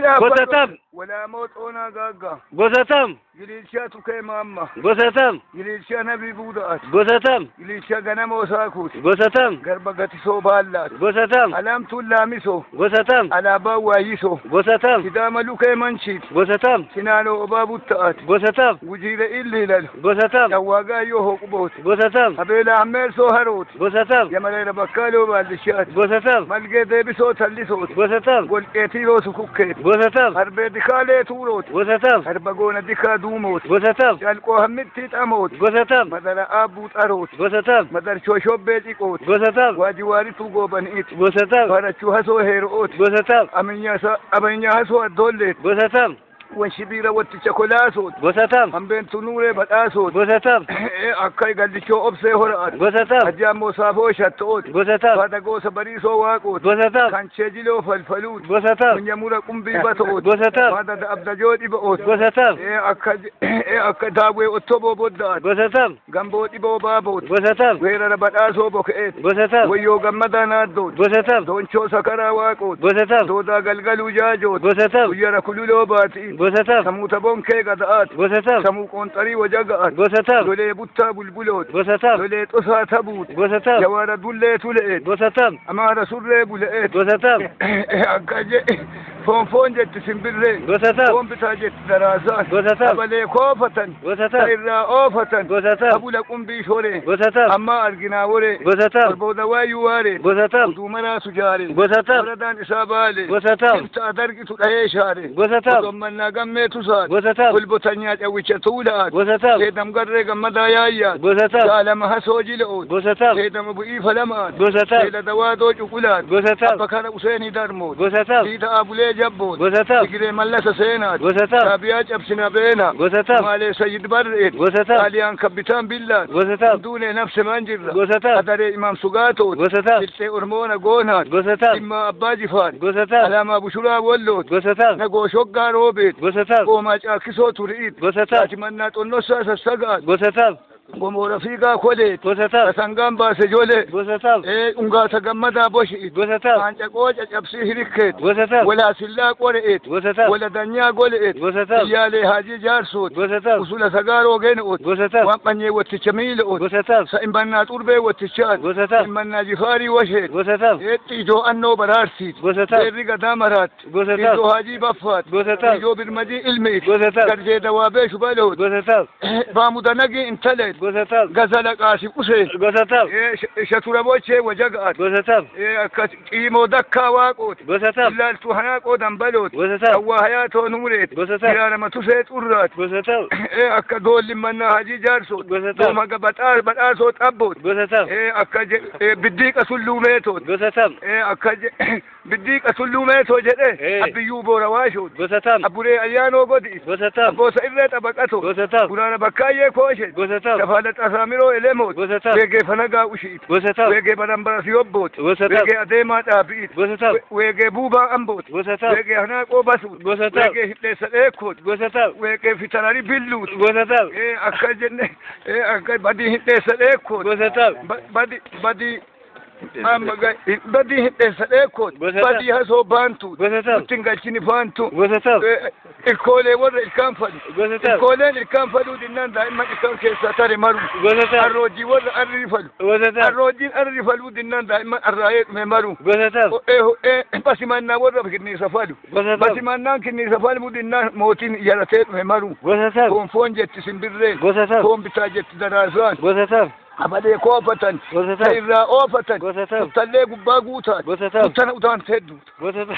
Gosa tam. Walaamoo Xoonaa Gaaggaa. Gosa tam. Giliilchaa Tukee Maamma. Gosa tam. Giliilchaa Nabii Buuda'aati. Gosa tam. Giliilchaa Ganamoo Saakuuti. Gosa tam. Garba Gatisoo Baallaati. Gosa tam. Alaamtuun Laamisoo. Gosa tam. Alaabaa Waayyisoo. Gosa tam. Sidaama Lukee Manchiiti. Gosa tam. Sinaanoo Obaa Butta'aati. Gosa tam. Gujiire Illiilalu. Gosa tam. Shawwaagaayyoo Hoqubooti. Gosa tam. Abeelaa Hammeessoo Harooti. Gosa tam. Yamaleera Bakkaaloo Baallishaati. Gosa tam. Malgee Deebisoo Tallisooti. Gosa tam. Golqeetiiroo Sukukkeeti. Gosa tam. Harbee Dikaalee Tuurooti. Gosa tam. Harba Goona Dikaa Duumooti. Gosa tam. Calqoo Hammittii Xamooti. Gosa tam. Madara Aabbuu Xarooti. Gosa tam. Madar Shooshobbee Ciqooti. Gosa tam. Waajiwaarituu Goobaniiti. Gosa tam. Barachuu Hasoo Heero'ooti. Gosa tam. Amanyyaa Hasoo Addoolleeti. Gosa tam. Wanshibiira Watticha Kolaasooti. Gosa tam. Hambeentu Nuuree Badhaasooti. Gosa tam. Akka Gallichoo Obsee Hora'aati. Gosa tam. Ajjaammoo Saafoo Shatto'ooti. Gosa tam. Baada Goosa Bariisoo Waaqooti. Gosa tam. Kanchee Jiloo Falfaluuti. Gosa tam. Munyamura Qumbii Bato'ooti. Gosa tam. Baada Abdajoo Dhiba'ooti. Gosa tam. Akka Daawwee Ottoboo Boddaati. Gosa tam. Gamboo Dhiboo Baabooti. Gosa tam. Weerara Badhaasoo Boke'eeti. Gosa tam. Wayyoo Gammadaa Naaddooti. Gosa tam. Doonchoo Sakaraa Waaqooti. Gosa tam. Doodaa Galgaluu Jaajooti. Gosa tam. Guyyara Kululoo Baatii. Gosa tam. Samuu Tabonkee Gada'aati. Gosa tam. Samuu Qoonxarii Wajaga'aati. Gosa tam. Lolee Buttaa Bulbulooti. Gosa tam. Lolee Xosaa Tabuuti. Gosa tam. Jawaara Dullee Tule'eeti. Gosa tam. Amaara Surree Bule'eeti. Gosa tam. Akka foon foon jetti simbirree. Gosa tam. Foon bitaa jetti daraasaan. Gosa tam. Abalee koofatan. Gosa tam. Irraa oofatan. Gosa tam. Abula Qumbii Shoree. Gosa tam. Ammaa Arginaa Woree. Gosa tam. Barbooda Waayyuu Waaree. Gosa tam. Uduumaraa Sujaaree. Gosa tam. Waradaan Isaa Baalee. Gosa tam. Ibsaa Dargitu Dhahee Shaaree. Gosa tam. Odommannaa Gammee Tusaati. Gosa tam. Golbotanyaa Cawwicha Tuulaati. Gosa tam. Seedam Garree Gammadaa Yaayyaati. Gosa tam. Jaalama Hasoo Jila'ooti. Gosa tam. Seedama Bu'ii Falamaati. Gosa tam. Seeda Dawaadoo Cuqulaati. Gosa tam. Abba Kara Useenii Darmooti. Gosa tam. Diida Abulee Jabbooti. Gosa tam. Sigiree Mallasa Seenaati. Gosa tam. Saabiyaa Cabsina Beenaa. Gosa tam. Maalee Sayyid Barreeti. Gosa tam. Xaaliyaan Kabbitaan Billaati. Gosa tam. Duunee Nafse Manjirra. Gosa tam. Adaree Imaam Sugaatooti. Gosa tam. Silxee Ormoona Goonaati. Gosa tam. Dhimmaa Abbaa Jifaati. Gosa tam. Alaamaa Bushuraa Wallooti. Gosa tam. Nagoo Shoggaa Roobeeti. Gosa tam. Qoomaa Caakkisoo Turi'iiti. Gosa tam. Laatimannaa Xonnossaa Sassagaati. Gosa tam. Gomoora Fiigaa Koleeti. Gosa tam. Sangaan Baase Jolee. Gosa tam. Ungaata Gammadaa Boshi'iti. Gosa tam. Aancaqoo Caccabsii Hirikkeeti. Gosa tam. Walaasillaa Qore'eeti. Gosa tam. Waladanyaa Gole'eeti. Gosa tam. Iyyaalee Haajii Jaarsooti. Gosa tam. Usula Sagaaroo Geena'ooti. Gosa tam. Waan Watticha Miila'ooti. Gosa tam. Sa'imbannaa Xurbee Wattichaati. Gosa tam. Immannaa Jifaarii Washeeti. Gosa tam. Eexxi Ijoo Annoo Baraarsiiti. Gosa tam. Beerri Gadaa Maraatti. Gosa tam. Ijoo Haajii Baffaati. Gosa tam. Ijoo Birmadii Ilmiiti. Gosa tam. Garjee Dawaabee Shubalooti. Gosa tam. Baamuda Nagii Intaleeti. Gosa tam. Gazala Qaasif Useen. Gosa tam. Shatura Bochee Wajaga'aati. Gosa tam. Akka Qiimoo Dakkaa Waaqooti. Gosa tam. Ilaaltuu Hanaaqoo Dambalooti. Gosa tam. Hawwaa Hayaatoo Nuureeti. Gosa tam. Giraarama Tusee Xurraati. Gosa tam. Akka Doollimmannaa Hajii Jaarsooti. Gosa tam. Doomaga Badhaasoo Xabbooti. Gosa tam. Akka Biddiiqa Tulluumeetooti. Gosa tam. Akka Biddiiqa Tulluumeetoo jedhee Abbiyyuu Boora Waashooti. Gosa tam. Abburee Ayyaanoo Godi'i. Gosa tam. Abboosa Irree Xabaqatoo. Gosa tam. Guraana Bakkaayyee Koosheeti. Gosa tam. Kafaala Xasaamiroo Elemooti. Gosa tam. Weegee Fanagaa Ushiiti. Gosa tam. Weegee Barambaras Yobbooti. Gosa tam. Weegee Adeemaa Dhaabi'iiti. Gosa tam. Weegee Buubaa Ambooti. Gosa tam. Weegee Hanaaqoo Basuuti. Gosa tam. Weegee Hidheessa Dheekkooti. Gosa tam. Weegee Fitarari Billuuti. Gosa tam. Akka jenne akka badii Hidheessa Dheekkooti. Gosa tam. Badii badii Hidheessa Dheekkooti. Gosa tam. Badii Hasoo Baantuuti. Gosa tam. Ittiin galchini faantu. Gosa tam. Ilkoolee warra ilkaan fadhu. Gosa tam. Ilkooleen ilkaan fadhuu dinnaan daa'imman ilkaan keessaa tare maru. Gosa tam. Arroojii warra arrii fadhu. Gosa tam. Arroojiin arrii fadhuu dinnaan daa'imman arraayee dhume maru. Gosa tam. Ho'ee basimannaa warra kinniisa fadhu. Gosa tam. Basimannaan kinniisa fadhu dinnaan mootiin yaratee dhume maru. Gosa tam. Foon foon jetti simbirreen. Gosa tam. Foon bitaa jetti daraasaan. Gosa tam. Abalee koofatan. Gosa tam. Irraa oofatan. Gosa tam. Uttallee gubbaa guutaati. Gosa tam. Uttana utaan hedduu. Gosa tam.